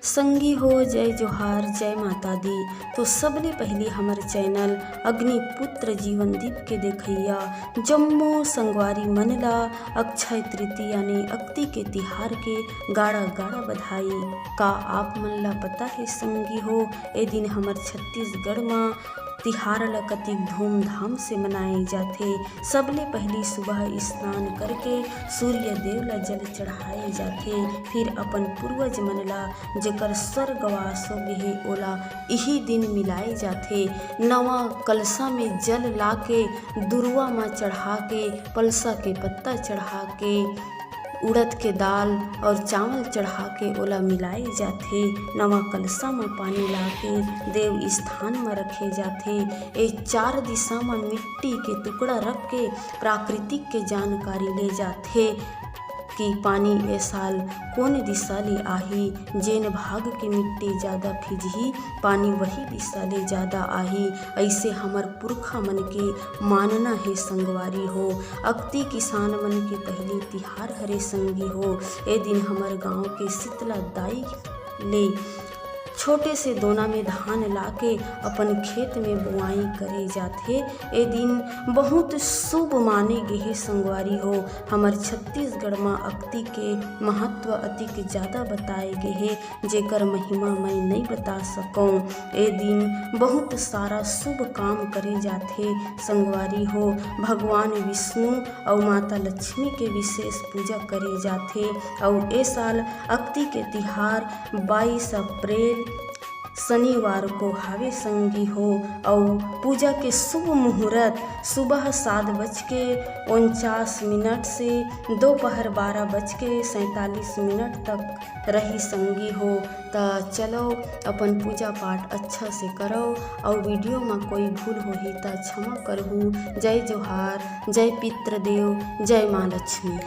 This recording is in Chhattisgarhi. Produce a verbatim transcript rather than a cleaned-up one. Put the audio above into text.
संगी हो, जय जोहार, जय माता दी। तो सबले पहिली हमर चैनल अग्निपुत्र जीवन दीप के देखइया जम्मो संगवारी मन ला अक्षय तृतीया यानी अक्ति के तिहार के गाड़ा गाड़ा बधाई। का आप मन ला पता हे संगी हो, ए दिन हमर छत्तीसगढ़ म तिहार ल कतिक धूमधाम से मनाए जाथे। सबले पहिली सुबह स्नान करके सूर्य देव ल जल चढ़ाए जाथे, फिर अपन पूर्वज मन ला जेकर स्वर्गवास हो गे हे, ओला इही दिन मिलाए जाथे। नवा कलसा में जल लाके दुरुवा म चढ़ा के, पलसा के पत्ता चढ़ा के, उड़द के दाल और चावल चढ़ा के ओला मिलाए जाथे। नवा कलसा म पानी लाके देव स्थान म रखे जाथे। ए चार दिशा म मिट्टी के टुकड़ा रख के प्राकृतिक के जानकारी ले जाथे कि पानी ए साल कोन दिशा ले आही। जेन भाग के मिट्टी जादा फिजही, पानी वही दिशा ले जादा आही। अइसे हमर पुरखा मन के मानना हे संगवारी हो। अक्ति किसान मन के पहिली तिहार हरे संगी हो। ए दिन हमर गांव के शीतला दाई ले छोटे से दोना में धान लाके अपन खेत में बुआई करे जाथे। ए दिन बहुत शुभ माने गे हे संगवारी हो। हमर छत्तीसगढ़ म अक्ति के महत्व अतिक जादा बताए गे हे, जेकर महिमा मैं नइ बता सकौं। ए दिन बहुत सारा शुभ काम करे जाथे संगवारी हो। भगवान विष्णु अउ माता लक्ष्मी के विशेष पूजा करे जाथे। अउ ए साल अक्ति के तिहार बाईस अप्रैल शनिवार को हावे संगी हो। अउ पूजा के शुभ मुहूर्त सुबह सात बज के उनचास मिनट से दोपहर बारह बज के सैंतालीस मिनट तक रही संगी हो। त चलो, अपन पूजा पाठ अच्छा से करो, अउ वीडियो म कोई भूल होही त क्षमा करहू। जय जोहार, जय पितृदेव, जय माँ लक्ष्मी।